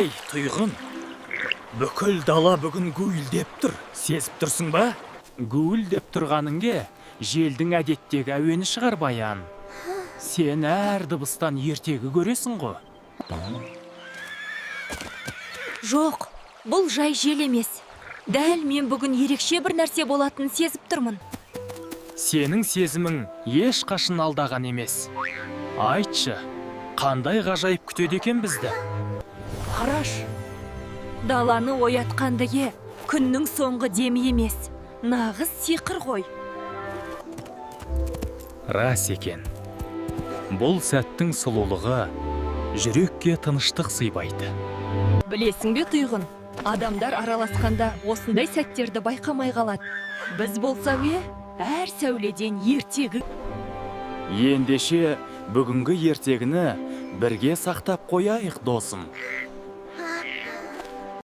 Әй, Тұйғын, бүкіл дала бүгін гуілдеп тұр, сезіп тұрсың ба? Гуілдеп тұрғаныңге желдің әдеттегі әуені шығар, Баян. Сен әр дыбыстан ертегі көресің ғой. Жоқ, бұл жай жел емес. Дәл мен бүгін ерекше бір нәрсе болатынын сезіп тұрмын. Сенің сезімің ешқашан алдаған емес. Айтшы, қандай ғажайып күтеді екен бізді? Қараш, даланы оятқан ие күннің соңғы демі емес, нағыз сиқыр ғой. Рас екен. Бұл сәттің сұлулығы жүрекке тыныштық сыйбайды. Білесің бе, Тұйғын, адамдар араласқанда осындай сәттерді байқамай қалады. Біз болсақ, әр сәуледен ертегі. Ендеше, бүгінгі ертегіні бірге сақтап қояйық, досым.